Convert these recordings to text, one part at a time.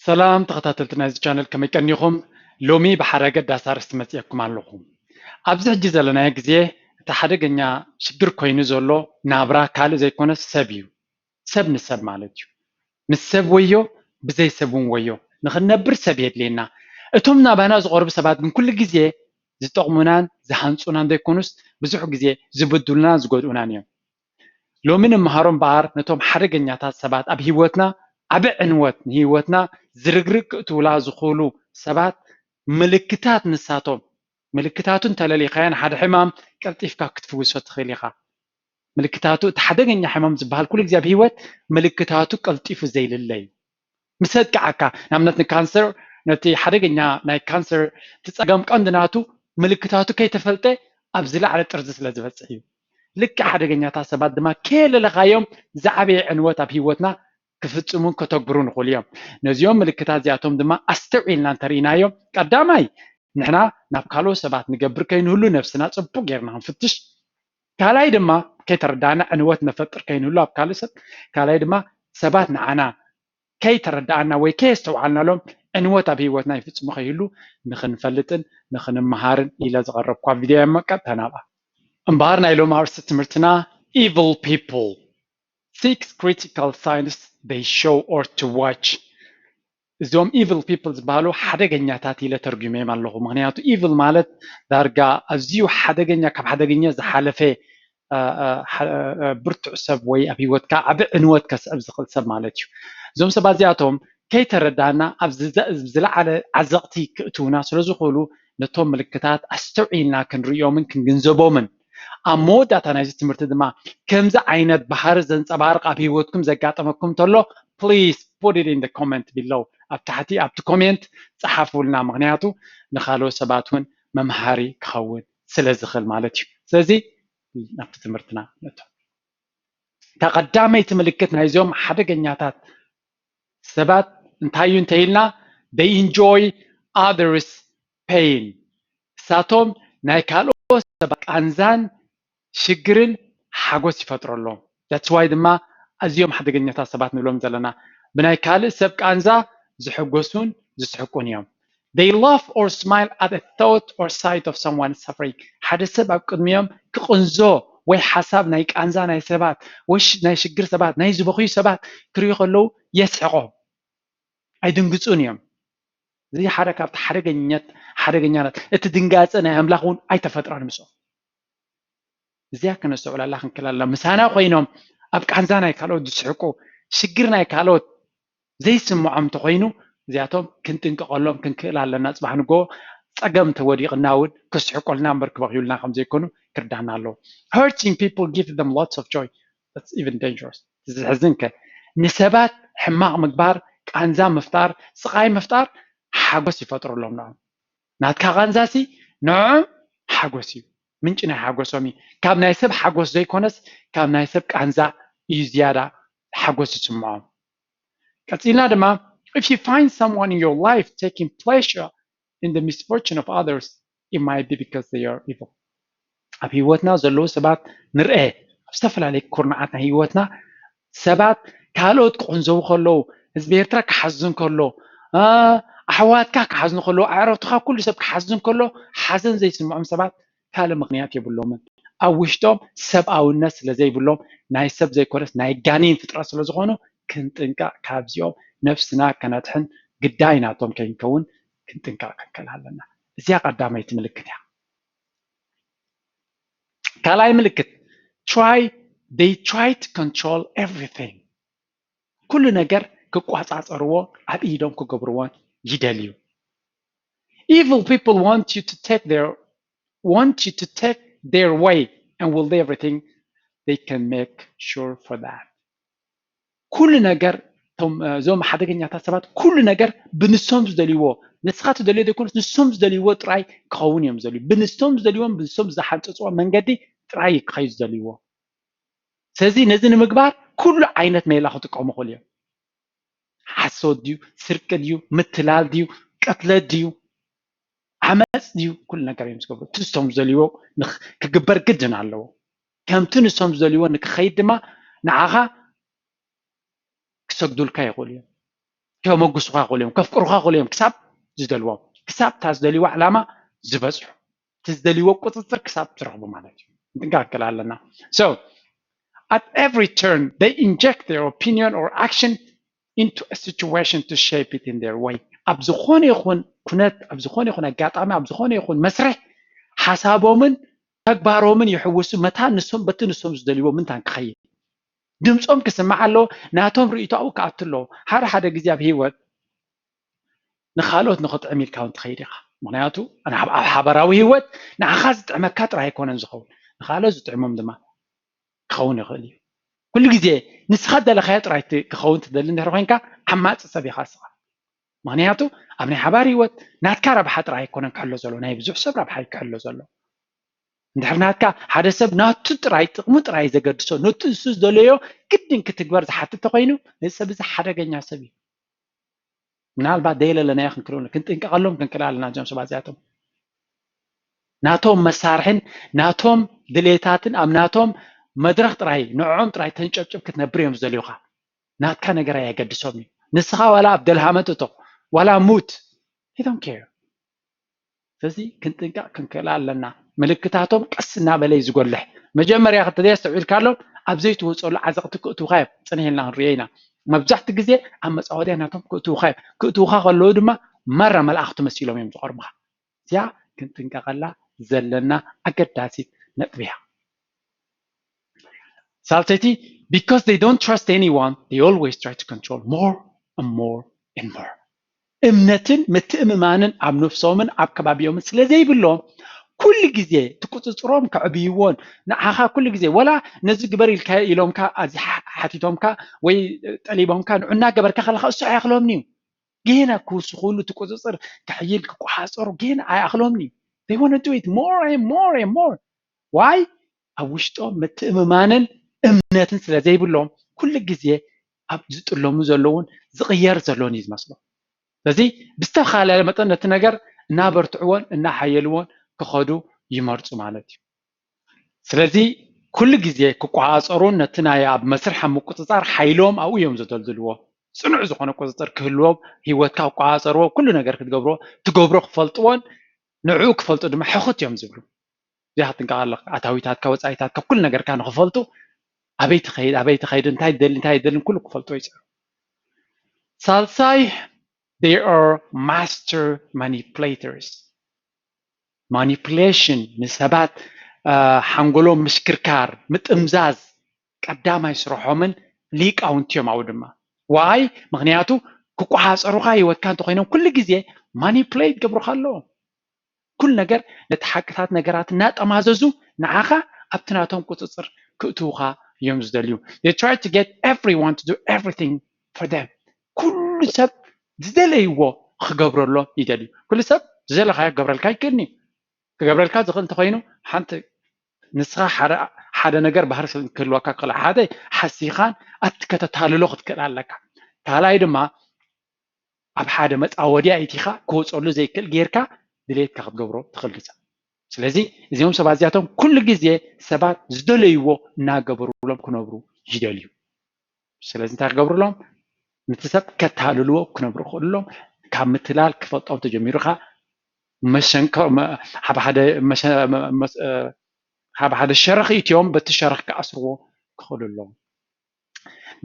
ሰላም ተኸታተልቲ ናይዚ ቻነል፣ ከመይ ቀኒኹም? ሎሚ ብሓደ ኣገዳሲ ኣርእስቲ መፂኤኩም ኣለኹ። ኣብዚ ሕጂ ዘለናዮ ግዜ እቲ ሓደገኛ ሽግር ኮይኑ ዘሎ ናብራ ካልእ ዘይኮነስ ሰብ እዩ። ሰብ ንሰብ ማለት እዩ። ምስ ሰብ ወዮ፣ ብዘይ ሰብ እውን ወዮ። ንኽንነብር ሰብ የድልየና። እቶም ናባና ዝቐርቡ ሰባት ግን ኩሉ ግዜ ዝጠቕሙናን ዝሃንፁናን ዘይኮኑስ ብዙሕ ግዜ ዝብድሉናን ዝጎድኡናን እዮም። ሎሚ ንመሃሮ እምበኣር ነቶም ሓደገኛታት ሰባት ኣብ ህይወትና ዓቢ ዕንወት ንህይወትና ዝርግርግ ክእትውላ ዝኽእሉ ሰባት ምልክታት ንሳቶም ምልክታቱ እንተለሊኻዮን ሓደ ሕማም ቀልጢፍካ ክትፍውሶ ትኽእል ኢኻ። ምልክታቱ እቲ ሓደገኛ ሕማም ዝበሃል ኩሉ ግዜ ኣብ ህይወት ምልክታቱ ቀልጢፉ ዘይልለ እዩ። ምስ ኣጥቅዓካ ንኣብነት ንካንሰር ነቲ ሓደገኛ ናይ ካንሰር እቲ ጸገም ቀንዲ ናቱ ምልክታቱ ከይተፈልጠ ኣብ ዝለዓለ ጥርዚ ስለ ዝበጽሕ እዩ። ልክዕ ሓደገኛታት ሰባት ድማ ከየለለኻዮም ዝዓበየ ዕንወት ኣብ ህይወትና ክፍጽሙን ከተግብሩን ይኽእሉ እዮም። ነዚኦም ምልክታት እዚኣቶም ድማ ኣስተውዒልና እንተርኢናዮም ቀዳማይ ንሕና ናብ ካልኦት ሰባት ንገብር ከይንህሉ ነብስና ጽቡቕ ጌርና ክንፍትሽ፣ ካልኣይ ድማ ከይተረዳእና ዕንወት ነፈጥር ከይንህሉ ኣብ ካልእ ሰብ፣ ካልኣይ ድማ ሰባት ንዓና ከይተረዳእና ወይ ከየስተውዓልናሎም ዕንወት ኣብ ህይወትና ይፍጽሙ ከይህሉ ንኽንፈልጥን ንኽንመሃርን ኢለ ዝቐረብኳ ቪድዮ እያ። መቀብ ተናባ እምበኣር ናይ ሎም ኣርእስቲ ትምህርትና evil people six critical signs they show or to watch። እዞም evil people ዝበሃሉ ሓደገኛታት ኢለ ተርጉመዮም ኣለኹ። ምክንያቱ evil ማለት ዳርጋ ኣዝዩ ሓደገኛ ካብ ሓደገኛ ዝሓለፈ ብርቱዕ ሰብ ወይ ኣብ ህይወትካ ዓቢ ዕንወት ከስዕብ ዝኽእል ሰብ ማለት እዩ። እዞም ሰባት እዚኣቶም ከይተረዳእና ኣብ ዝለዓለ ዓዘቕቲ ክእትውና ስለዝኽእሉ ነቶም ምልክታት ኣስተውዒልና ክንርእዮምን ክንግንዘቦምን ኣብ መወዳእታ ናይዚ ትምህርቲ ድማ ከምዚ ዓይነት ባህሪ ዘንጸባርቕ ኣብ ህይወትኩም ዘጋጠመኩም እንተሎ please put it in the comment below፣ ኣብ ታሕቲ ኣብቲ ኮሜንት ጸሓፉልና። ምክንያቱ ንኻልኦት ሰባት እውን መምሃሪ ክኸውን ስለ ዝኽእል ማለት እዩ። ስለዚ ናብቲ ትምህርትና ንእቶ። እታ ቀዳመይቲ ምልክት ናይዞም ሓደገኛታት ሰባት እንታይ እዩ እንተኢልና they enjoy others pain፣ እሳቶም ናይ ካልኦት ሰባት ቃንዛን ሽግርን ሓጎስ ይፈጥረሎም። That's why ድማ ኣዝዮም ሓደገኛታት ሰባት ንብሎም ዘለና ብናይ ካልእ ሰብ ቃንዛ ዝሕጎሱን ዝስሕቁን እዮም። They laugh or smile at the thought or sight of someone suffering። ሓደ ሰብ ኣብ ቅድሚኦም ክቕንዞ ወይ ሓሳብ ናይ ቃንዛ ናይ ሰባት ወይ ናይ ሽግር ሰባት ናይ ዝበኽዩ ሰባት ክርእዩ ከለዉ የስሕቖም፣ ኣይድንግጹን እዮም። እዚ ሓደ ካብቲ ሓደገኛት ሓደገኛታት እቲ ድንጋጸ ናይ ኣምላኽ እውን ኣይተፈጥረን ምስኦም። እዚኣ ከነስተውዕላላ ክንክእል ኣለና። ምሳና ኮይኖም ኣብ ቃንዛ ናይ ካልኦት ዝስሕቁ ሽግር ናይ ካልኦት ዘይስምዖም እንተኮይኑ እዚኣቶም ክንጥንቀቐሎም ክንክእል ኣለና። ጽባሕ ንጎ ጸገም ተወዲቕና እውን ክስሕቆልና እምበር ክበኽዩልና ከም ዘይኮኑ ክርዳና ኣለዎ። Hurting people give them lots of joy. That's even dangerous. እዚ ዝሕዝን ከ ንሰባት ሕማቕ ምግባር፣ ቃንዛ ምፍጣር፣ ስቓይ ምፍጣር ሓጎስ ይፈጥረሎም ንዖም። ናትካ ቃንዛሲ ንዖም ሓጎስ እዩ፣ ምንጪ ናይ ሓጎሶም እዩ። ካብ ናይ ሰብ ሓጎስ ዘይኮነስ ካብ ናይ ሰብ ቃንዛ እዩ ዝያዳ ሓጎስ ዝስምዖም። ቀጺልና ድማ if you find someone in your life taking pleasure in the misfortune of others, it might be because they are evil. ኣብ ህይወትና ዘለዉ ሰባት ንርአ ኣብ ዝተፈላለዩ ኩርናዓት ናይ ህይወትና ሰባት ካልኦት ክቕንዘቡ ከለዉ ህዝቢ ኤርትራ ክሓዝን ከሎ ኣሕዋትካ ክሓዝኑ ከለዉ ኣዕረብትካ ኩሉ ሰብ ክሓዝን ከሎ ሓዘን ዘይስምዖም ሰባት ካልእ ምኽንያት የብሎምን። ኣብ ውሽጦም ሰብኣውነት ስለ ዘይብሎም ናይ ሰብ ዘይኮነስ ናይ ጋኔን ፍጥረት ስለ ዝኾኑ ክንጥንቀቕ ካብዚኦም ነብስና ከነድሕን ግዳይ ናቶም ከይንከውን ክንጥንቀቕ ክንክእል ኣለና። እዚኣ ቀዳመይቲ ምልክት እያ። ካልኣይ ምልክት try they try to control everything። ኩሉ ነገር ክቋጻጸርዎ ኣብ ኢዶም ክገብርዎን ይደልዩ። Evil people want you to take their want you to take their way and will do everything they can make sure for that። ኩሉ ነገር እዞም ሓደገኛታት ሰባት ኩሉ ነገር ብንሶም ዝደልይዎ ንስኻ ትደልዮ ዘይኮነስ ንሶም ዝደልይዎ ጥራይ ክኸውን እዮም ዝደልዩ። ብንሶም ዝደልይዎም ብንሶም ዝሓንፀፅዎ መንገዲ ጥራይ ክኸዩ ዝደልይዎ። ስለዚ ነዚ ንምግባር ኩሉ ዓይነት ሜላ ክጥቀሙ ይኽእሉ እዮም። ሓሶት ድዩ፣ ስርቂ ድዩ፣ ምትላል ድዩ፣ ቅትለት ድዩ፣ ዓመፅ ድዩ፣ ኩሉ ነገር እዮም ዝገብሩ። እቲ ንሶም ዝደልይዎ ክግበር ግድን ኣለዎ። ከምቲ ንሶም ዝደልይዎ ንክኸይድ ድማ ንዓኻ ክሰግዱልካ ይኽእሉ እዮም። ከመጉሱኻ ክእሉ እዮም፣ ከፍቅሩኻ ክእሉ እዮም፣ ክሳብ ዝደልዎም፣ ክሳብ እታ ዝደልይዋ ዕላማ ዝበፅሑ፣ እቲ ዝደልይዎ ቁፅፅር ክሳብ ዝረኽቡ ማለት እዩ። ክንጥንቀቅ ኣለና። So at every turn they inject their opinion or action into a situation to shape it in their way. ኣብ ዝኾነ ይኹን ኩነት፣ ኣብ ዝኾነ ይኹን ኣጋጣሚ፣ ኣብ ዝኾነ ይኹን መስርሕ ሓሳቦምን ተግባሮምን ይሕውሱ፣ መታን ንሶም በቲ ንሶም ዝደልይዎ ምንታን ክኸይድ ድምፆም ክስማዕ ኣለዎ። ናቶም ርእይቶ ኣብኡ ክኣቱ ኣለዎ። ሓደ ሓደ ግዜ ኣብ ህይወት ንኻልኦት ንኽጥዕም ኢልካ እውን ትኸይድ ኢኻ። ምኽንያቱ ኣብ ሓበራዊ ህይወት ንዓኻ ዝጥዕመካ ጥራይ ኣይኮነን ዝኸውን፣ ንኻልኦት ዝጥዕሞም ድማ ክኸውን ይኽእል እዩ። ኩሉ ግዜ ንስኻ ደለኻዮ ጥራይ ክኸውን ትደሊ እንድሕር ኮይንካ ዓማፂ ሰብ ኢኻ እስኻ። ምኽንያቱ ኣብ ናይ ሓባር ህይወት ናትካ ረብሓ ጥራይ ኣይኮነን ክሕሎ ዘሎ፣ ናይ ብዙሕ ሰብ ረብሓ እዩ ክሕሎ ዘሎ። እንድሕር ናትካ ሓደ ሰብ ናቱ ጥራይ ጥቕሙ ጥራይ ዘገድሶ፣ ነቲ እሱ ዝደለዮ ግድን ክትግበር ዝሓትት ተኮይኑ፣ እዚ ሰብ እዚ ሓደገኛ ሰብ እዩ። ምናልባት ደይለለናዮ ክንክልሉ ክንጥንቀቐሎም ክንክእል ኣለና። እዞም ሰባት እዚኣቶም ናቶም መሳርሕን ናቶም ድሌታትን ኣብ ናቶም መድረኽ ጥራይ ንዕኦም ጥራይ ተንጨብጭብ ክትነብር እዮም ዝደልዩኻ። ናትካ ነገር ኣየገድሶም እዩ። ንስኻ ዋላ ኣብ ደልሃመት እቶ ዋላ ሙት ዶንት ኬር። ስለዚ ክንጥንቀቕ ክንክእል ኣለና። ምልክታቶም ቀስ እናበለ እዩ ዝጎልሕ። መጀመርያ ክትደይ ኣስተውዒልካሎም ኣብ ዘይትወፀሉ ዓዘቕቲ ክእትውኻ እዮም። ፅንሕ ኢልና ክንሪኦ ኢና። መብዛሕትኡ ግዜ ኣብ መፃወድያ ናቶም ክእትውኻ እዮም። ክእትውኻ ከለዉ ድማ ማራ መላእኽቲ መሲሎም እዮም ዝቐርቡኻ። እዚኣ ክንጥንቀቐላ ዘለና ኣገዳሲት ነጥቢ እያ። ሳልሰይቲ because they don't trust anyone they always try to control more and more and more። እምነትን ምትእምማንን ኣብ ነፍሶምን ኣብ ከባቢኦምን ስለ ዘይብሎም ኩሉ ግዜ ትቁፅፅሮም ከዕብይዎን ንዓኻ ኩሉ ግዜ ወላ ነዚ ግበር ኢልካ ኢሎምካ ኣዚ ሓቲቶምካ ወይ ጠሊቦምካ ንዑና ገበርካ ከለካ እሱ ኣይኣኽሎምን እዩ። ጌና ክውስኹሉ ትቁፅፅር ክሕይል ክቆሓፀሩ ጌና ኣይኣኽሎምን እዩ። They want to do it more and more and more. Why? ኣብ ውሽጦም ምትእምማንን እምነትን ስለ ዘይብሎም ኩሉ ግዜ ኣብ ዝጥለሙ ዘለውን ዝቕየር ዘለውን እዩ ዝመስሎም። ስለዚ ብዝተፈላለየ መጠን ነቲ ነገር እናበርትዕዎን እናሓየልዎን ክኸዱ ይመርፁ ማለት እዩ። ስለዚ ኩሉ ግዜ ክቆፃፀሩን ነቲ ናይ ኣብ መስርሕ ኣብ ምቁፅፃር ሓይሎም ኣብኡ እዮም ዘደልድልዎ። ፅኑዕ ዝኾነ ቁፅፅር ክህልዎም፣ ህይወትካ ክቆፃፀርዎ፣ ኩሉ ነገር ክትገብሮ ትገብሮ ክፈልጥዎን ንዕኡ ክፈልጡ ድማ ሕኹት እዮም ዝብሉ። እዚኣ ክትጥንቀቕ ኣለካ። ኣታዊታትካ፣ ወፃኢታትካ፣ ኩሉ ነገርካ ንኽፈልጡ ኣበይ ትኸይድ ኣበይ ትኸይድ እንታይ ትደሊ እንታይ ትደልን ኩሉ ክፈልጥዎ ይፅዕሩ። ሳልሳይ they are master manipulators። ማኒፕሌሽን ንሰባት ሓንጎሎም ምሽክርካር ምጥምዛዝ ቀዳማይ ስርሖምን ሊቃውንቲ እዮም። ኣብኡ ድማ ዋይ ምክንያቱ ክቆሓፀሩካ ህይወትካ እንተኮይኖም ኩሉ ግዜ ማኒፕሌት ገብሩካ ኣለዎም። ኩሉ ነገር ነቲ ሓቅታት ነገራት እናጠማዘዙ ንዓኻ ኣብቲ ናቶም ቁፅፅር ክእትውኻ እዮም ዝደልዩ። They try to get everyone to do everything for them። ኩሉ ሰብ ዝደለይዎ ክገብረሎም ይደልዩ። ኩሉ ሰብ ዝደለኻዮ ክገብረልካ ይክእልኒ። ክገብረልካ ዝኽእል እንተኮይኑ ሓንቲ ንስኻ ሓደ ነገር ባህሪ ክህልወካ ክኽእል ሓደ ሓሲኻን ኣቲ ከተታልሎ ክትክእል ኣለካ። ካልኣይ ድማ ኣብ ሓደ መፃወድያ ኢቲኻ ክወፀሉ ዘይክእል ጌርካ ድሌትካ ክትገብሮ ትኽእል ንሳ። ስለዚ እዚኦም ሰባት እዚኣቶም ኩሉ ግዜ ሰባት ዝደለይዎ እናገበሩሎም ክነብሩ ይደልዩ። ስለዚ እንታይ ክገብሩሎም? ነቲ ሰብ ከታልልዎ ክነብሩ ክእሉሎም ካብ ምትላል ክፈልጦም ተጀሚሩ ካ መሸንከ ኣብ ሓደ ሸረኽ ኢትዮም በቲ ሸረኽ ክኣስርዎ ክኽእሉ ኣለዎም።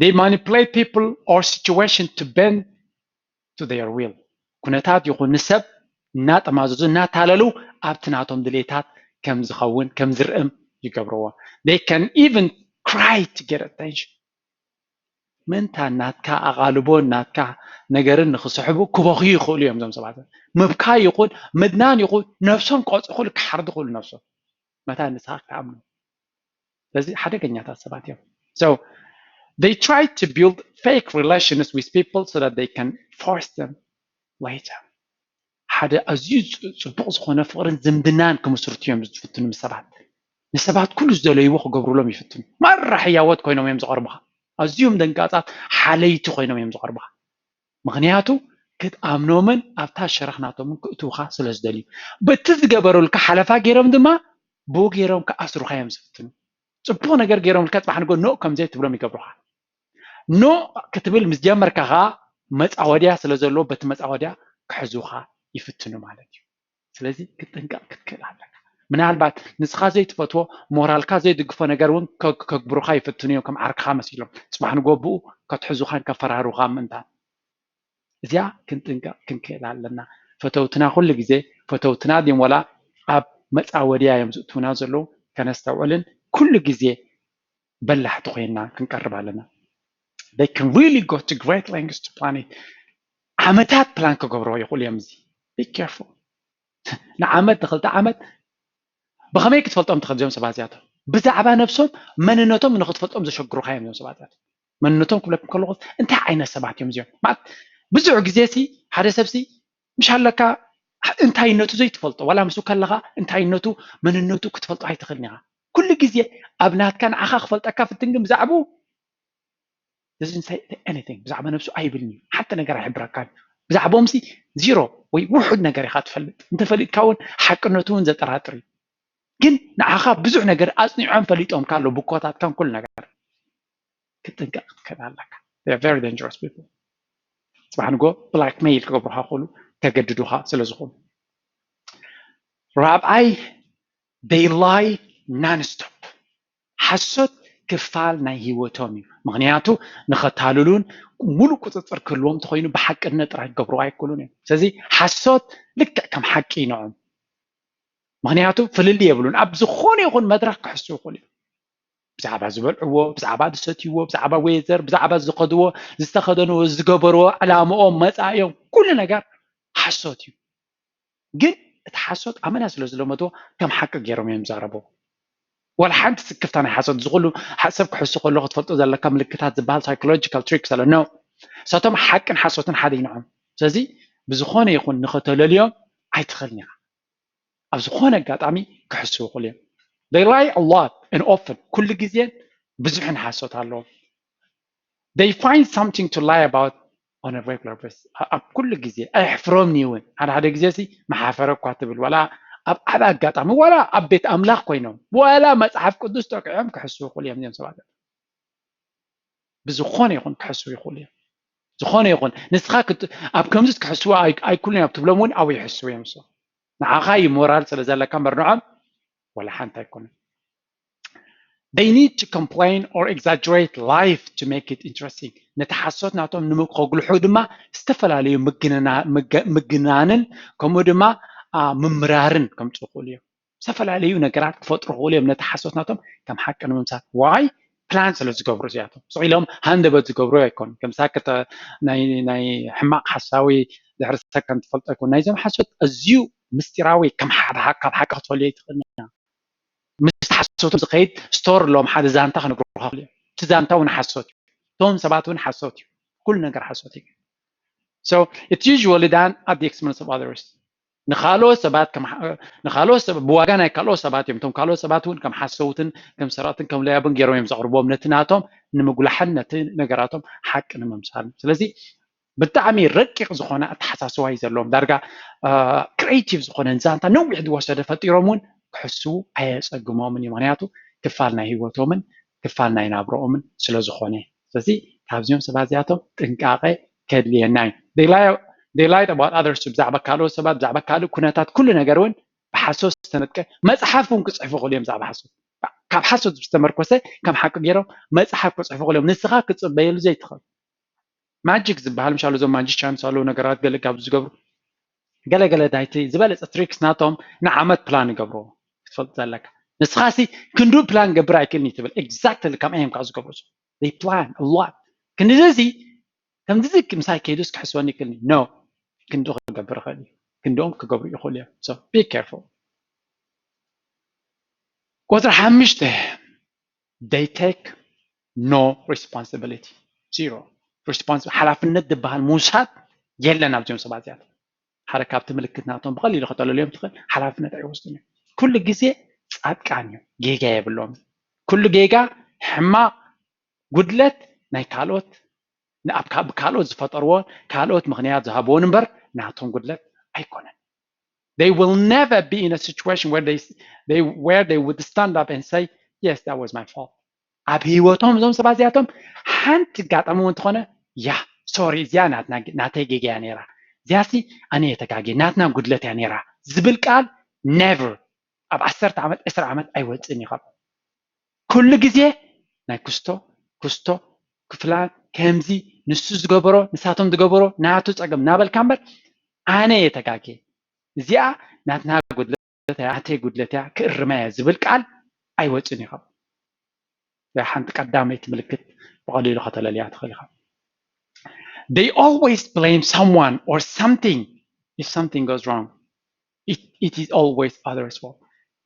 They manipulate people or situation to bend to their will። ኩነታት ይኹን ንሰብ እናጠማዘዙ እናታለሉ ኣብቲ ናቶም ድሌታት ከም ዝኸውን ከም ዝርእም ይገብርዎ። They can even cry to get attention። ምእንታ ናትካ ኣቓልቦን ናትካ ነገርን ንኽስሕቡ ክበኽዩ ይኽእሉ እዮም። እዞም ሰባት ምብካይ ይኹን ምድናን ይኹን ነብሶም ክቐፅኹ ክሓርዱ ክኽእሉ ነብሶም መታ ንስኻ ክትኣምኑ። ስለዚ ሓደገኛታት ሰባት እዮም። So they try to build fake relations with people so that they can force them later። ሓደ ኣዝዩ ፅቡቕ ዝኾነ ፍቕርን ዝምድናን ክምስርቱ እዮም ዝፍትኑ ምስ ሰባት። ንሰባት ኩሉ ዝደለይዎ ክገብሩሎም ይፍትኑ። ማራ ሕያወት ኮይኖም እዮም ዝቐርቡኻ። ኣዝዮም ደንጋፃት ሓለይቲ ኮይኖም እዮም ዝቐርቡኻ። ምኽንያቱ ክትኣምኖምን ኣብታ ሸረኽናቶምን ክእትውኻ ስለ ዝደልዩ። በቲ ዝገበሩልካ ሓለፋ ገይሮም ድማ ብኡ ገይሮም ክኣስሩኻ እዮም ዝፍትኑ። ፅቡቕ ነገር ገይሮምልካ ፅባሕ ንጎ ኖእ ከምዘይ ትብሎም ይገብሩኻ። ኖእ ክትብል ምስ ጀመርካ ኸዓ መፃወድያ ስለ ዘለዎ በቲ መፃወድያ ክሕዙኻ ይፍትኑ ማለት እዩ። ስለዚ ክትጥንቀቕ ክትክእል ኣለካ። ምናልባት ንስኻ ዘይትፈትዎ ሞራልካ ዘይድግፎ ነገር እውን ከ- ከግብሩኻ ይፍትኑ እዮም፣ ከም ዓርክኻ መሲሎም ፅባሕ ንጎብኡ ከትሕዙኻን ከፈራሩኻ ምእንታን። እዚኣ ክንጥንቀቕ ክንክእል ኣለና። ፈተውትና ኩሉ ግዜ ፈተውትና ድም ወላ ኣብ መፃወድያ እዮም ዝእትውና ዘለዉ ከነስተውዕልን ኩሉ ግዜ በላሕቲ ኮይና ክንቀርብ ኣለና። They can really go to great lengths to plan it. ዓመታት ፕላን ክገብርዎ ይኽእሉ እዮም። እዚ be careful። ንዓመት ንክልተ ዓመት ብኸመይ ክትፈልጦም ትኽእል እዚኦም ሰባት እዚኣቶም? ብዛዕባ ነብሶም መንነቶም ንክትፈልጦም ዘሸግሩካ እዮም እዚኦም ሰባት እዚኣቶም። መንነቶም ክብለኩም ከለኹ እንታይ ዓይነት ሰባት እዮም እዚኦም ማለት ብዙሕ ግዜ ሲ ሓደ ሰብ ሲ ምሽ ኣለካ እንታይነቱ ዘይትፈልጦ ዋላ ምስኡ ከለኻ እንታይነቱ መንነቱ ክትፈልጦ ኣይትኽእልን ኢኻ። ኩሉ ግዜ ኣብ ናትካ ንዓኻ ክፈልጠካ ፍትን ግን ብዛዕባኡ doesn't say anything። ብዛዕባ ነብሱ ኣይብልን እዩ። ሓንቲ ነገር ኣይሕብረካን። ብዛዕባኦም ሲ ዚሮ ወይ ውሑድ ነገር ኢኻ ትፈልጥ። እንተፈሊጥካ እውን ሓቅነቱ እውን ዘጠራጥር እዩ። ግን ንዓኻ ብዙሕ ነገር ኣፅኒዖም ፈሊጦም ካሎ ብኮታትካን ኩሉ ነገር ክትጥንቀቕ ክትክእል ኣለካ። They are very dangerous people። ፅባሕ ንጎ ብላክሜይል ክገብሩኻ ክኽእሉ ከገድዱኻ ስለ ዝኾኑ። ራብዓይ they lie non-stop። ሓሶት ክፋል ናይ ህይወቶም እዩ። ምኽንያቱ ንኸታልሉን ሙሉእ ቁፅፅር ክህልዎም እንተኾይኑ ብሓቅነት ጥራይ ክገብርዎ ኣይክእሉን እዮም። ስለዚ ሓሶት ልክዕ ከም ሓቂ ይንዖም። ምኽንያቱ ፍልልይ የብሉን። ኣብ ዝኾነ ይኹን መድረኽ ክሕሱ ይኽእሉ እዮም። ብዛዕባ ዝበልዕዎ፣ ብዛዕባ ዝሰትይዎ፣ ብዛዕባ ዌዘር፣ ብዛዕባ ዝኸድዎ፣ ዝተኸደንዎ፣ ዝገበርዎ፣ ዕላምኦም፣ መፃኢኦም፣ ኩሉ ነገር ሓሶት እዩ። ግን እቲ ሓሶት ኣመና ስለ ዝለመድዎ ከም ሓቂ ገይሮም እዮም ዝዛረቡ። ዋላ ሓንቲ ስክፍታ ናይ ሓሶት እዚ ኩሉ ሰብ ክሕሱ ከሎ ክትፈልጦ ዘለካ ምልክታት ዝበሃል ሳይኮሎጂካል ትሪክስ ኣሎ ነው። እሳቶም ሓቅን ሓሶትን ሓደ ይንዖም። ስለዚ ብዝኾነ ይኹን ንኸተለልዮም ኣይትኽእልን ኢኻ። ኣብ ዝኾነ ኣጋጣሚ ክሕስዉ ይኽእሉ እዮም። They lie a lot and often። ኩሉ ግዜን ብዙሕን ሓሶት ኣለዎም። They find something to lie about on a regular basis። ኣብ ኩሉ ግዜ ኣየሕፍሮምኒ እውን ሓደ ሓደ ግዜ ሲ መሓፈረ እኳ ትብል ዋላ ኣብ ዓብ ኣጋጣሚ ዋላ ኣብ ቤት ኣምላኽ ኮይኖም ዋላ መፅሓፍ ቅዱስ ጠቂዖም ክሕስዉ ይኽእሉ እዮም እዚኦም ሰባት። ብዝኾነ ይኹን ክሕስዉ ይኽእሉ እዮም። ዝኾነ ይኹን ንስኻ ኣብ ከምዚ ክሕስዉ ኣይኩልን እዮም ትብሎም እውን ኣብኡ ይሕስዉ እዮም። ንዓኻ እዩ ሞራል ስለ ዘለካ እምበር ንዖም ወላ ሓንቲ ኣይኮነን። They need to complain or exaggerate life to make it interesting። ነቲ ሓሶት ናቶም ንምከጉልሑ ድማ ዝተፈላለዩ ምግናንን ከምኡ ድማ ምምራርን ከምፅኡ ይኽእሉ እዮም። ዝተፈላለዩ ነገራት ክፈጥሩ ክኽእሉ እዮም ነቲ ሓሶት ናቶም ከም ሓቂ ንምምሳል። ዋይ ፕላን ስለ ዝገብሩ እዚኣቶም ስቕ ኢሎም ሃንደበት ዝገብሩ ኣይኮኑ። ከምሳ ናይ ሕማቕ ሓሳዊ ድሕሪ ሰብ ከም ትፈልጦ ኣይኮኑ። ናይዞም ሓሶት ኣዝዩ ምስጢራዊ ከም ካብ ሓቂ ክትፈልዮ ኣይትኽእልን። ምስ ሓሶቶም ዝኸይድ ስቶር ኣለዎም ሓደ ዛንታ ክነግሩኻ ክኽእሉ እዮም። እቲ ዛንታ እውን ሓሶት እዩ። እቶም ሰባት እውን ሓሶት እዩ። ኩሉ ነገር ሓሶት እዩ። So it's usually done at the expense of others። ንካልኦት ሰባት ንካልኦት ሰብ ብዋጋ ናይ ካልኦት ሰባት እዮም። እቶም ካልኦት ሰባት እውን ከም ሓሰውትን ከም ሰረቕትን ከም ለያብን ገይሮም እዮም ዘቕርቦም ነቲ ናቶም ንምጉላሕን ነቲ ነገራቶም ሓቂ ንምምሳልን። ስለዚ ብጣዕሚ ረቂቕ ዝኾነ ኣተሓሳስባ እዩ ዘለዎም። ዳርጋ ክሬቲቭ ዝኾነ ዛንታ ነዊሕ ዝወሰደ ፈጢሮም እውን ክሕስዉ ኣየፀግሞምን እዩ። ምክንያቱ ክፋል ናይ ህይወቶምን ክፋል ናይ ናብረኦምን ስለ ዝኾነ። ስለዚ ካብዚኦም ሰባት እዚኣቶም ጥንቃቐ ከድልየና እዩ። They lie about others ብዛዕባ ካልኦት ሰባት ብዛዕባ ካልእ ኩነታት ኩሉ ነገር እውን ብሓሶት ዝተነጥቀ መፅሓፍ እውን ክፅሕፉ ይኽእሉ እዮም። ብዛዕባ ሓሶት ካብ ሓሶት ዝተመርኮሰ ከም ሓቂ ገይሮም መፅሓፍ ክፅሕፉ ይኽእሉ እዮም። ንስኻ ክትፅበየሉ ዘይትኽእል ማጂክ ዝበሃል ምሻሉ እዞም ማጂሻንስ ኣለዉ ነገራት ገለ ካብ ዝገብሩ ገለገለ ዳይቲ ዝበለፀ ትሪክስ ናቶም ንዓመት ፕላን ይገብርዎ ክትፈልጥ ዘለካ። ንስኻ ሲ ክንዱ ፕላን ገብር ኣይክእልን እዩ ትብል። ኤግዛክትሊ ከምኣ እዮም ካብ ዝገብሩ። They plan a lot። ክንድዚ እዚ ከምዚ ምሳይ ከይዱስ ክሕስወኒ ይክእልኒ ኖ ክንዱ ክገብር ይኽእል እዩ። ክንድኦም ክገብሩ ይኽእሉ እዮም። So be careful። ቁፅሪ ሓሙሽተ they take no responsibility። ዚሮ ሓላፍነት ዝበሃል ምውሳድ የለን ኣብዚኦም ሰባት እዚኣቶም። ሓደ ካብቲ ምልክት ናቶም ብቐሊሉ ከተለልዮም ትኽእል ሓላፍነት ኣይወስዱን እዮም። ኩሉ ግዜ ፃድቃን እዮም፣ ጌጋ የብሎም። ኩሉ ጌጋ ሕማቕ ጉድለት ናይ ካልኦት ብካልኦት ዝፈጠርዎን ካልኦት ምኽንያት ዝሃብዎን እምበር ናቶም ጉድለት ኣይኮነን። They will never be in a situation where they, they, where they would stand up and say, yes, that was my fault. ኣብ ህይወቶም እዞም ሰባት እዚኣቶም ሓንቲ ኣጋጣሚ እውን እንተኾነ ያ ሶሪ፣ እዚኣ ናተይ ጌጋ እያ ነይራ፣ እዚኣሲ ኣነ እየ ተጋግየ፣ ናትና ጉድለት እያ ነይራ ዝብል ቃል never ኣብ ዓሰርተ ዓመት ዕስራ ዓመት ኣይወፅእን እዩ። ካብ ኩሉ ግዜ ናይ ክስቶ ክስቶ ክፍላን ከምዚ ንሱ ዝገበሮ ንሳቶም ዝገበሮ ናቱ ፀገም እናበልካ እምበር ኣነ እየ ተጋግየ፣ እዚኣ ናትና ጉድለት እያ፣ ናተይ ጉድለት እያ፣ ክእርማ እየ ዝብል ቃል ኣይወፅእን እዩ። ካብ ሓንቲ ቀዳመይቲ ምልክት ብቐሊሉ ከተለልያ ትኽእል ኢኻ። They always blame someone or something if something goes wrong. It, it is always others' fault.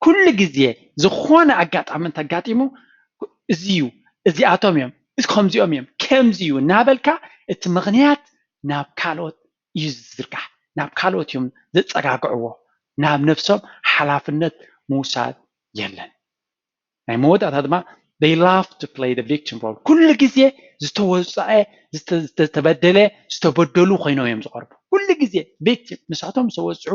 ኩሉ ግዜ ዝኾነ ኣጋጣሚ እንተጋጢሙ እዚ እዩ፣ እዚኣቶም እዮም፣ እዚ ከምዚኦም እዮም፣ ከምዚ እዩ እናበልካ እቲ ምኽንያት ናብ ካልኦት እዩ ዝዝርጋሕ፣ ናብ ካልኦት እዮም ዘፀጋግዕዎ። ናብ ነብሶም ሓላፍነት ምውሳድ የለን። ናይ መወዳእታ ድማ they love to play the victim role። ኩሉ ግዜ ዝተወፀዐ፣ ዝተ- ዝተበደለ፣ ዝተበደሉ ኮይኖም እዮም ዝቐርቡ። ኩሉ ግዜ ቪክቲም፣ ንሳቶም ዝተወፅዑ፣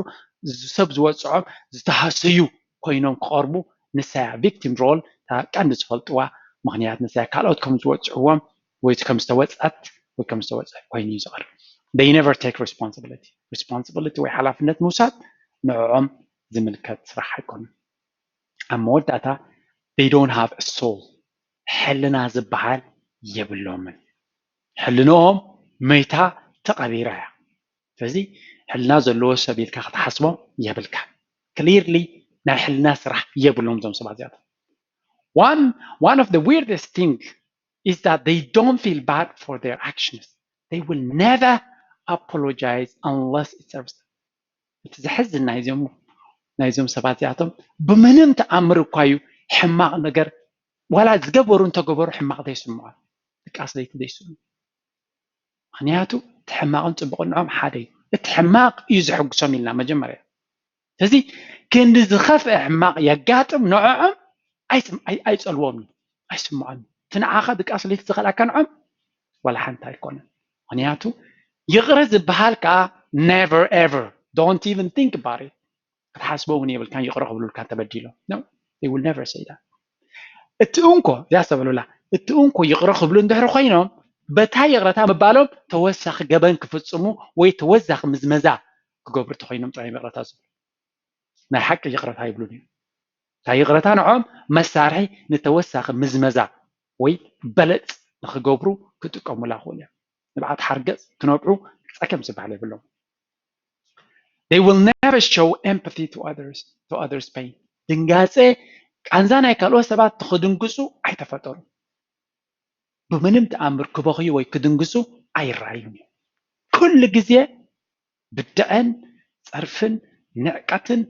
ሰብ ዝወፅዖም ዝተሃሰዩ ኮይኖም ክቐርቡ። ንሳያ ቪክቲም ሮል እታ ቀንዲ ዝፈልጥዋ ምኽንያት ንሳያ ካልኦት ከም ዝወፅዕዎም ወይ ከም ዝተወፅዐት ወይ ከም ዝተወፅዐ ኮይኑ እዩ ዝቐርብ። They never take responsibility። ሪስፖንሲቢሊቲ ወይ ሓላፍነት ምውሳድ ንዕኦም ዝምልከት ስራሕ ኣይኮኑን። ኣብ መወዳእታ they don't have a soul። ሕልና ዝበሃል የብሎምን። ሕልንኦም መይታ ተቐቢራ እያ። ስለዚ ሕልና ዘለዎ ሰብ ኢልካ ክትሓስቦም የብልካ። ክሊርሊ ናይ ሕልና ስራሕ የብሎም እዞም ሰባት እዚኣቶም። One, one of the weirdest thing is that they don't feel bad for their actions. They will never apologize unless it serves them. እቲ ዘሕዝን ናይዞም ናይዞም ሰባት እዚኣቶም ብምንም ተኣምር እኳ እዩ ሕማቕ ነገር ዋላ ዝገበሩ እንተገበሩ ሕማቕ ዘይስምዖም፣ ድቃስ ለይቲ ዘይስምዑ። ምኽንያቱ እቲ ሕማቕን ፅቡቕን ንዖም ሓደ እዩ። እቲ ሕማቕ እዩ ዘሐጉሶም ኢልና መጀመርያ። ስለዚ ክንዲ ዝኸፍአ ሕማቕ የጋጥም ንዕዖም ኣይፀልዎም እዩ፣ ኣይስምዖም። እቲ ንዓኻ ድቃስ ለይቲ ዝኸልኣካ ንዖም ዋላ ሓንቲ ኣይኮነን። ምኽንያቱ ይቕረ ዝበሃል ከዓ never ever፣ don't even think about it። ክትሓስቦ እውን የብልካን ይቕረ ክብሉልካ ተበዲሎም። No, they will never say that። እቲ እንኮ እዚኣ ሰበሉላ እቲ እንኮ ይቕረ ክብሉ እንድሕር ኮይኖም በታ ይቕረታ ምባሎም ተወሳኺ ገበን ክፍፅሙ ወይ ተወሳኺ ምዝመዛ ክገብሩ ተኮይኖም ጥራይ ይቕረታ ዝብሉ። ናይ ሓቂ ይቕረታ ይብሉን እዮም። እታ ይቕረታ ንዖም መሳርሒ ንተወሳኺ ምዝመዛ ወይ በለፅ ንክገብሩ ክጥቀሙላ ክኽእሉ እዮም። ንብዓት ሓርገፅ ክነብዑ ፀገም ዝበሃል የብሎም። They will never show empathy to others, to others' pain. ድንጋፀ ቃንዛ ናይ ካልኦት ሰባት ክድንግፁ ኣይተፈጠሩ። ብምንም ተኣምር ክበኽዩ ወይ ክድንግፁ ኣይረኣዩን እዮም። ኩሉ ግዜ ብድዐን ፀርፍን ንዕቀትን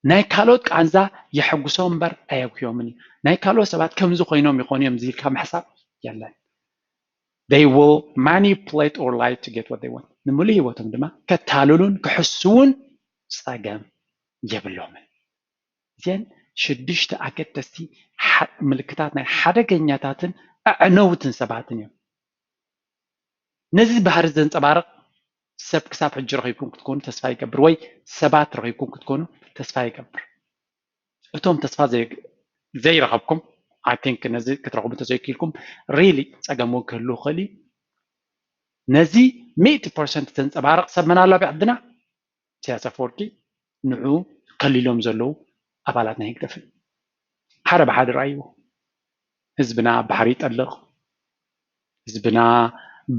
ናይ ካልኦት ቃንዛ የሐጉሶም እምበር ኣየብክዮምን እዩ። ናይ ካልኦት ሰባት ከምዚ ኮይኖም ይኾኑ እዮም ዝኢልካ ምሕሳብ የለን። They will manipulate or lie to get what they want። ንምሉእ ህይወቶም ድማ ከታልሉን ክሕስዉን ፀገም የብሎምን። እዚአን ሽዱሽተ ኣገደስቲ ምልክታት ናይ ሓደገኛታትን ኣዕነውትን ሰባትን እዮም። ነዚ ባህሪ ዘንፀባርቕ ሰብ ክሳብ ሕጂ ረኺብኩም ክትኮኑ ተስፋ ይገብር፣ ወይ ሰባት ረኺብኩም ክትኮኑ ተስፋ ይገብር። እቶም ተስፋ ዘይረኸብኩም፣ I think ነዚ ክትረኽቡ እንተዘይክኢልኩም really ፀገም እውን ክህሉ ይኽእል እዩ። ነዚ ሚእቲ ፐርሰንት ዘንፀባርቕ ሰብ መን ኣሎ ኣብ ዓድና? ኢሳያስ ኣፈወርቂ ንዑ ከሊሎም ዘለዉ ኣባላት ናይ ህግደፍን ሓደ ብሓደ ረኣይዎ። ህዝብና ባሕሪ ይጠልቕ፣ ህዝብና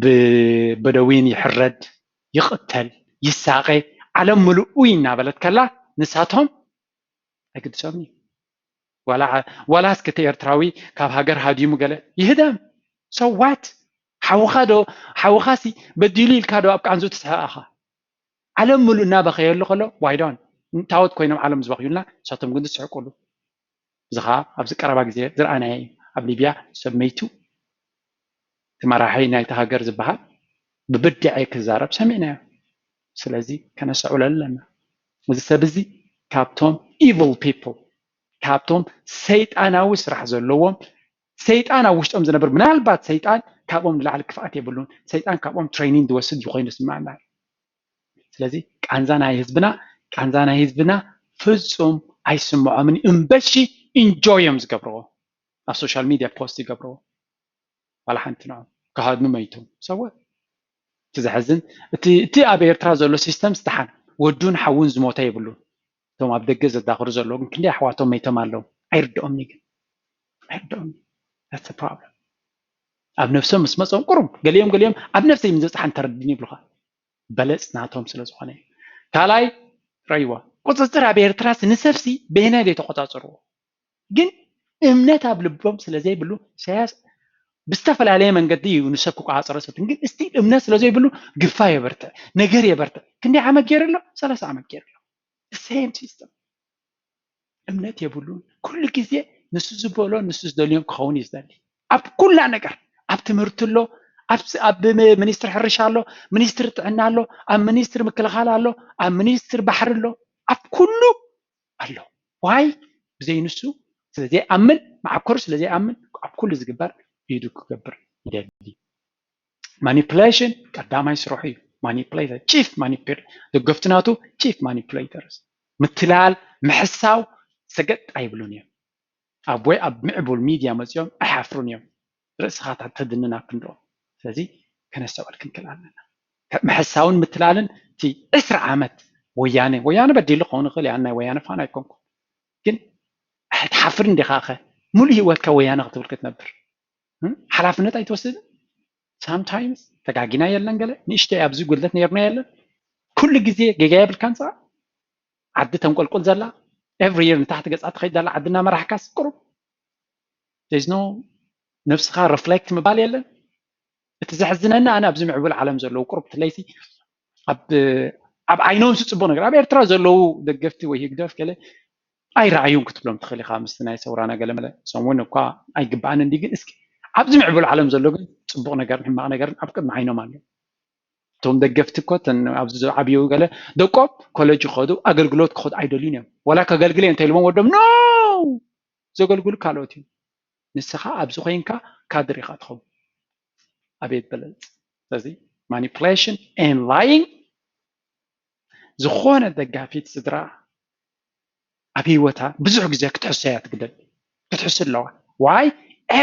ብበደዊን ይሕረድ፣ ይቕተል፣ ይሳቐ፣ ዓለም ምልኡ እናበለት ከላ ንሳቶም ኣይግድሶምን እዩ። ዋላ ዋላ እስኪ እቲ ኤርትራዊ ካብ ሃገር ሃዲሙ ገለ ይህደም። So what? ሓውኻ ዶ ሓውኻሲ በዲሉ ኢልካ ዶ ኣብ ቃንዙ ትስሕቕ ኢኻ? ዓለም ምሉእ እናበኸየሉ ከሎ why don't? ታወት ኮይኖም ዓለም ዝበኽዩልና ንሳቶም ግን ዝስሕቁሉ። እዚ ኸዓ ኣብዚ ቀረባ ግዜ ዝረኣናዮ እዩ። ኣብ ሊብያ ሰብ መይቱ እቲ መራሒ ናይቲ ሃገር ዝበሃል ብብድዐ ክዛረብ ሰሚዕናዮ። ስለዚ ከነስተውዕሎ ኣለና። እዚ ሰብ እዚ ካብቶም evil people፣ ካብቶም ሰይጣናዊ ስራሕ ዘለዎም፣ ሰይጣን ኣብ ውሽጦም ዝነብር፣ ምናልባት ሰይጣን ካብኦም ንላዕሊ ክፍኣት የብሉን። ሰይጣን ካብኦም ትሬኒንግ ዝወስድ ኮይኑ ይስምዓና። ስለዚ ቃንዛ ናይ ህዝብና ቃንዛ ናይ ህዝብና ፍጹም ኣይስምዖምን። እምበሺ ኢንጆይ እዮም ዝገብርዎ፣ ኣብ ሶሻል ሚድያ ፖስት ይገብርዎ። ዋላ ሓንቲ ንዖም ክሃድኑ መይቶም ሰወ ዘሕዝን እቲ እቲ ኣብ ኤርትራ ዘሎ ሲስተም ስደሓን ወዱን ሓውን ዝሞተ የብሉን። እቶም ኣብ ደገ ዘዳኽሩ ዘለዉ ግን ክንደይ ኣሕዋቶም መይቶም ኣለዉ። ኣይርድኦምኒ ግን ኣይርድኦምኒ። That's the problem። ኣብ ነፍሶም ምስ መጾም ቁሩብ ገሊኦም ገሊኦም ኣብ ነፍሰይ ምስ ዘጽሓን ተረድኒ ይብሉኻ። በለጽ ናቶም ስለ ዝኾነ እዩ። ካልኣይ ረይዋ ቁጽጽር ኣብ ኤርትራ ንሰብሲ በየናይ ዘይተቆጻጽርዎ ግን እምነት ኣብ ልቦም ስለ ዘይብሉ ኢሳያስ ብዝተፈላለየ መንገዲ እዩ ንሰብ ክቆጻጸሮ ዝፈትን ግን እስቲ እምነት ስለ ዘይብሉ ግፋ የበርትዕ ነገር የበርትዕ ክንደይ ዓመት ገይሩ ኣሎ ሰላሳ ዓመት ገይሩ ኣሎ same system እምነት የብሉን ኩሉ ግዜ ንሱ ዝበሎ ንሱ ዝደልዮም ክኸውን እዩ ዝደሊ ኣብ ኩላ ነገር ኣብ ትምህርቲ ኣሎ ኣብ ሚኒስትር ሕርሻ ኣሎ ሚኒስትር ጥዕና ኣሎ ኣብ ሚኒስትር ምክልኻል ኣሎ ኣብ ሚኒስትር ባሕሪ ኣሎ ኣብ ኩሉ ኣሎ ዋይ ብዘይ ንሱ ስለዘይኣምን መዓኮሩ ስለዘይኣምን ኣብ ኩሉ ዝግበር ኢዱ ክገብር ይደሊ manipulation ቀዳማይ ስርሑ እዩ manipulator chief manipulator ደገፍቲ ናቱ chief manipulators ምትላል ምሕሳው ሰገጥ ኣይብሉን እዮም ኣብ ወይ ኣብ ምዕቡል ሚድያ መፅኦም ኣይሓፍሩን እዮም ርእስኻ ተድንን ኣብ ክንድኦም ስለዚ ከነስተውዕል ክንክእል ኣለና ምሕሳውን ምትላልን እቲ ዕስራ ዓመት ወያነ ወያነ በዲሉ ክኸውን ይኽእል ያን ናይ ወያነ ፋን ኣይኮንኩ ግን ኣይትሓፍር እንዲኻ ኸ ሙሉእ ህይወትካ ወያነ ክትብል ክትነብር ሓላፍነት ኣይትወስድን sometimes ተጋጊና የለን ገለ ንእሽተይ ኣብዚ ጉድለት ነይርና የለን ኩሉ ግዜ ጌጋ የብልካን ፃ ዓዲ ተንቆልቁል ዘላ every year ንታሕቲ ገፃ ትኸይድ ዘላ ዓዲ እናመራሕካስ ቁሩብ no ነብስኻ reflect ምባል የለን እቲ ዘሕዝነኒ ኣነ ኣብዚ ምዕቡል ዓለም ዘለዉ ቁሩብ ትለይቲ ኣብ ኣብ ዓይኖም ዝፅቡቅ ነገር ኣብ ኤርትራ ዘለዉ ደገፍቲ ወይ ህግደፍ ገለ ኣይረኣዩን ክትብሎም ትኽእል ኢኻ ምስቲ ናይ ሰውራና ገለ መለ ሰሙን እኳ ኣይግባኣን እንዲ ግን እስኪ ኣብዚ ምዕቡል ዓለም ዘሎ ግን ፅቡቅ ነገርን ሕማቅ ነገርን ኣብ ቅድሚ ዓይኖም ኣሎ እቶም ደገፍቲ እኮ ኣብዚ ዝዓብዩ ገለ ደቆም ኮለጅ ይኸዱ ኣገልግሎት ክኸዱ ኣይደልዩን እዮም ወላ ከገልግል እዮም እንተኢልዎም ወዶም no ዘገልግሉ ካልኦት እዮም ንስኻ ኣብዚ ኮይንካ ካድር ኢኻ ትኸውን ኣቤት በለፅ ስለዚ manipulation and lying ዝኾነ ደጋፊት ስድራ ኣብ ህይወታ ብዙሕ ግዜ ክትሕሶ እያ ትግደል ክትሕሱ ኣለዋ why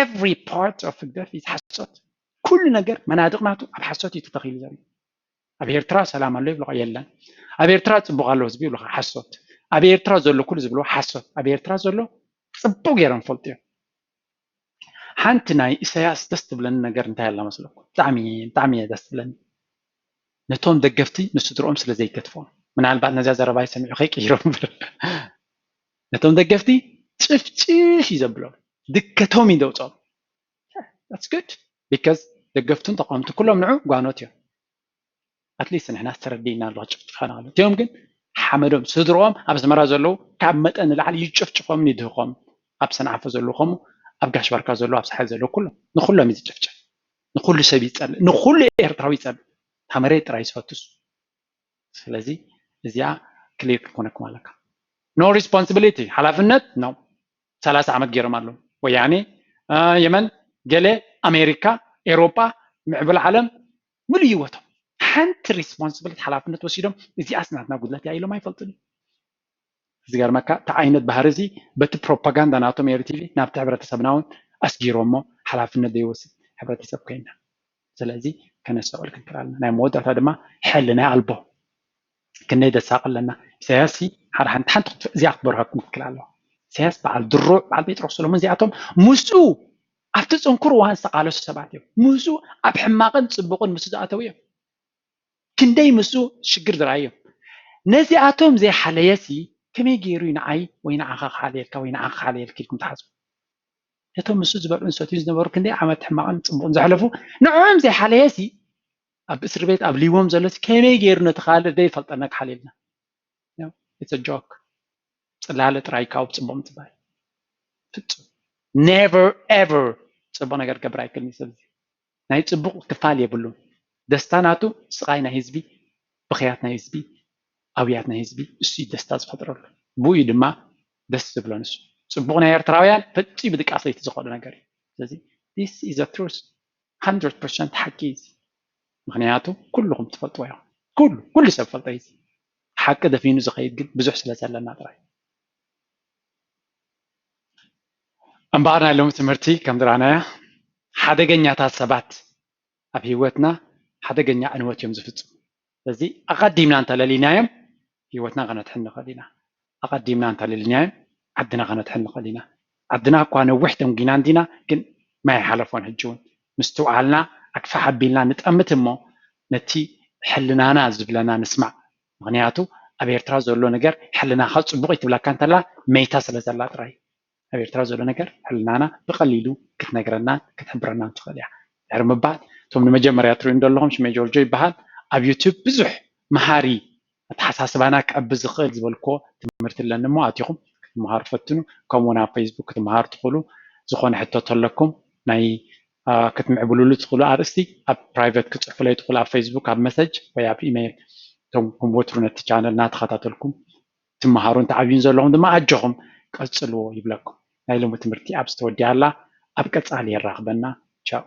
every part of ህግደፍ is ሓሶት ኩሉ ነገር መናድቕ ናቱ ኣብ ሓሶት እዩ ተተኺሉ ዘሎ ኣብ ኤርትራ ሰላም ኣሎ ይብልኻ የለን ኣብ ኤርትራ ፅቡቕ ኣሎ ህዝቢ ይብልኻ ሓሶት ኣብ ኤርትራ ዘሎ ኩሉ ዝብልዎ ሓሶት ኣብ ኤርትራ ዘሎ ፅቡቕ ገይሮም ፈልጡ እዮም ሓንቲ ናይ ኢሳያስ ደስ ትብለኒ ነገር እንታይ ኣላ መስለኩም ብጣዕሚ ብጣዕሚ እየ ደስ ትብለኒ ነቶም ደገፍቲ ንስድርኦም ስለ ዘይገድፎም ምናልባት ነዚያ ዘረባይ ሰሚዑ ከይቅይሮ እምበር ነቶም ደገፍቲ ጭፍጭፍ እዩ ዘብሎም ድከቶም እዩ ዘውፅኦም that's good because ደገፍቱን ተቃወምቲ ኩሎም ንዑ ጓኖት እዮም ኣትሊስት ንሕና ተረዲእና ኣሎ ጭፍጭፋና ኣሎ እቲኦም ግን ሓመዶም ስድርኦም ኣብ ኣስመራ ዘለዉ ካብ መጠን ንላዕሊ ይጭፍጭፎም ይድህቆም ኣብ ሰንዓፈ ዘለዉ ከምኡ ኣብ ጋሽ ባርካ ዘለዉ ኣብ ሳሕል ዘለዉ ኩሎም ንኩሎም እዩ ዝጭፍጭፍ ንኩሉ ሰብ ይፀልእ ንኩሉ ኤርትራዊ ይፀልእ እታ መሬት ጥራይ ዝፈትሱ ስለዚ እዚኣ ክሊር ክትኮነኩም ኣለካ no responsibility ሓላፍነት no ሰላሳ ዓመት ገይሮም ኣለዉ ወያኔ የመን ገለ ኣሜሪካ ኤሮጳ ምዕብል ዓለም ሙሉእ ህይወቶም ሓንቲ responsibility ሓላፍነት ወሲዶም እዚኣስ ናትና ጉድለት እያ ኢሎም ኣይፈልጡን እዩ ዝገርመካ እቲ ዓይነት ባህሪ እዚ በቲ ፕሮፓጋንዳ ናቶም ኤሪ ቲቪ ናብቲ ሕብረተሰብና እውን ኣስጊሮሞ ሓላፍነት ዘይወስድ ሕብረተሰብ ኮይና ስለዚ ከነስተውዕል ክንክእል ኣለና ናይ መወዳእታ ድማ ሕልና ኣልቦ ክንደይ ደሳቕ ኣለና ኢሳያስ ሓደ ሓንቲ ሓንቲ እዚኣ ክትበርሃኩም ትክእል ኣለዋ ኢሳያስ በዓል ድሩዕ በዓል ጴጥሮስ ሰሎሞን እዚኣቶም ምስኡ ኣብቲ ፅንኩር እዋን ዝተቃለሱ ሰባት እዮም ምስኡ ኣብ ሕማቅን ፅቡቅን ምስ ዝኣተው እዮም ክንደይ ምስኡ ሽግር ዝረኣዮም ነዚኣቶም ዘይሓለየሲ ከመይ ገይሩ ንዓይ ወይ ንዓኻ ክሓልየልካ ወይ ንዓኻ ክሓልየልክ ኢልኩም ትሓስቡ ነቶም ምስኡ ዝበልዑን ሰትዩን ዝነበሩ ክንደይ ዓመት ሕማቕን ፅቡቕን ዘሕለፉ ንዕኦም ዘይሓለየሲ ኣብ እስር ቤት ኣብ ሊቦም ዘሎ ከመይ ገይሩ ነቲ ካልእ ዘይፈልጠና ክሓልየልና it's a joke ፅላለ ጥራይ ካብ ፅቡቕ ምፅባይ ፍፁም never ever ፅቡቕ ነገር ገብር ኣይክእልን እዩ ሰብ ናይ ፅቡቕ ክፋል የብሉን ደስታ ናቱ ስቓይ ናይ ህዝቢ ብኽያት ናይ ህዝቢ ኣውያት ናይ ህዝቢ እሱ እዩ ደስታ ዝፈጥረሉ ብኡ እዩ ድማ ደስ ዝብሎ ንሱ ፅቡቕ ናይ ኤርትራውያን ፈፂሙ ድቃስ ለይቲ ዝኾነ ነገር እዩ ስለዚ this is a truth hundred percent ሓቂ እዩ ምኽንያቱ ኩልኹም ትፈልጥዎ ኢኹም ኩሉ ኩሉ ሰብ ፈልጦ እዩ ሓቂ ደፊኑ ዝኸይድ ግን ብዙሕ ስለ ዘለና ጥራይ እምበኣር ናይ ሎሚ ትምህርቲ ከም ዝረኣናያ ሓደገኛታት ሰባት ኣብ ህይወትና ሓደገኛ ዕንወት እዮም ዝፍፅሙ። ስለዚ ኣቐዲምና እንተለሊናዮም ህይወትና ከነድሕን ንኽእል ኢና። ኣቐዲምና እንተለሊናዮም ዓድና ከነድሕን ንኽእል ኢና። ዓድና እኳ ነዊሕ ደንጒና እንዲና፣ ግን ማይ ሓለፎን ሕጂ እውን ምስትውዓልና ኣግፋሕ ኣቢልና ንጠምት እሞ ነቲ ሕልናና ዝብለና ንስማዕ። ምኽንያቱ ኣብ ኤርትራ ዘሎ ነገር ሕልናኻ ጽቡቕ ይትብለካ እንተላ መይታ ስለ ዘላ ጥራይ። ኣብ ኤርትራ ዘሎ ነገር ሕልናና ብቐሊሉ ክትነግረናን ክትሕብረናን ትኽእል እያ። ድሕሪ ምባል እቶም ንመጀመርያ ትርእዩ ዘለኹም ሽመይ ጆርጆ ይበሃል። ኣብ ዩቱብ ብዙሕ መሃሪ ኣተሓሳስባና ክዕቢ ዝኽእል ዝበልክዎ ትምህርቲ ኣለኒ እሞ ኣቲኹም ክትመሃሩ ፈትኑ። ከምኡውን ኣብ ፌስቡክ ክትመሃሩ ትኽእሉ። ዝኾነ ሕቶ ተለኩም ናይ ክትምዕብሉሉ ትኽእሉ ኣርእስቲ ኣብ ፕራይቨት ክፅሕፉለይ ትኽእሉ ኣብ ፌስቡክ ኣብ መሰጅ ወይ ኣብ ኢሜይል። እቶም ከም ወትሩ ነቲ ቻነል እናተኸታተልኩም ትመሃሩን ትዓብዩን ዘለኹም ድማ ኣጆኹም ቀፅልዎ ይብለኩም። ናይ ሎሚ ትምህርቲ ኣብ ዝተወዲኣላ ኣብ ቀፃሊ የራኽበና። ቻው።